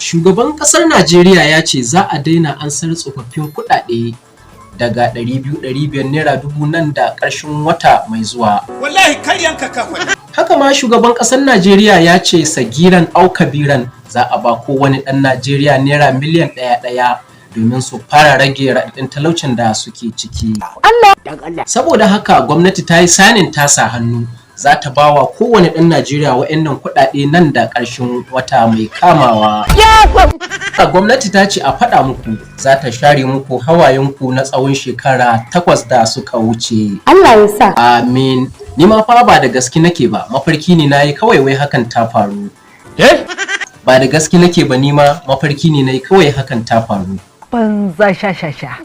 Shugaban ƙasar Najeriya ya ce za a daina ansar tsofaffin kuɗaɗe daga 200, 500, naira 1000 nan da ƙarshen wata mai zuwa. Wallahi karyanka ka faɗi. Haka ma shugaban ƙasar Najeriya ya ce sagiran au kabiran, za a ba kowane ɗan Najeriya naira miliyan 1 1 domin su fara rage raɗaɗin talaucin da suke ciki. Saboda haka gwamnati ta yi sanin tasa hannu, za ta ba wa kowane ɗan Najeriya wa'annan kuɗaɗe nan da ƙarshen wata mai kamawa. Gwamnati ta ce a faɗa muku, za ta share muku hawayenku na tsawon shekara 8 da suka wuce. Allah ya sa. Amin. Ni ma fa ba da gaske nake ba, mafarki ne na yi kawai wai hakan ta faru. Ba da gaske nake ba, ni ma mafarki ne na yi kawai hakan ta faru. Banza, sha sha sha.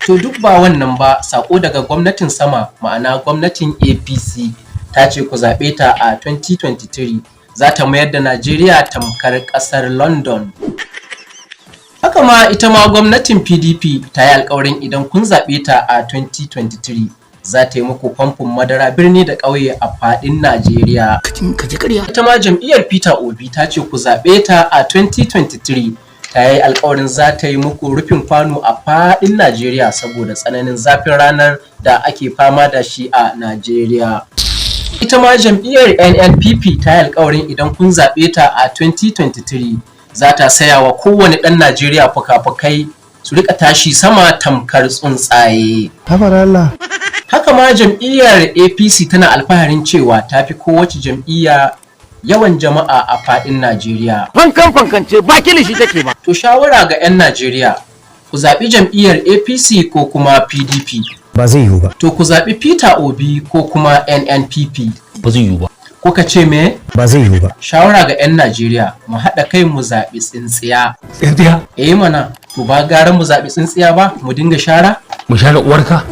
To, duk ba wannan ba, sako daga gwamnatin sama, ma'ana gwamnatin APC, ta ce ku zaɓe ta a 2023, za ta mayar da Najeriya tamkar ƙasar London. Haka ma ita ma gwamnatin PDP ta yi alkawarin idan kun zaɓe ta a 2023, za ta yi muku famfon madara birni da ƙauye a faɗin Najeriya. Ita ma jam'iyyar Peter Obi ta ce ku zaɓe ta a 2023, ta yi alkawarin za ta yi muku rufin kwano a faɗin Najeriya saboda tsananin zafin ranar da ake fama da shi a Najeriya. Ita ma jam'iyyar NNPP ta yi alkawarin idan kun zaɓe ta a 2023, za ta saya wa kowane ɗan Najeriya fuka-fukai su rika tashi sama tamkar tsuntsaye. Allah. Haka ma jam'iyyar APC tana alfaharin cewa ta fi kowace jam'iyya yawan jama'a a faɗin Najeriya. Fankan fankance ba kilishi take ba. To, shawara ga 'yan Najeriya, ku zaɓi jam'iyyar APC ko kuma PDP. Ba zai yiwu ba. To, ku zaɓi Peter Obi ko kuma NNPP. Ba zai yiwu ba. Kuka ce me? Ba zai yiwu ba. Shawara ga 'yan Najeriya, mu haɗa kai mu zaɓi tsintsiya. Tsintsiya? Eh mana, to ba gara mu zaɓi tsintsiya ba, mu dinga shara? Mu share uwarka.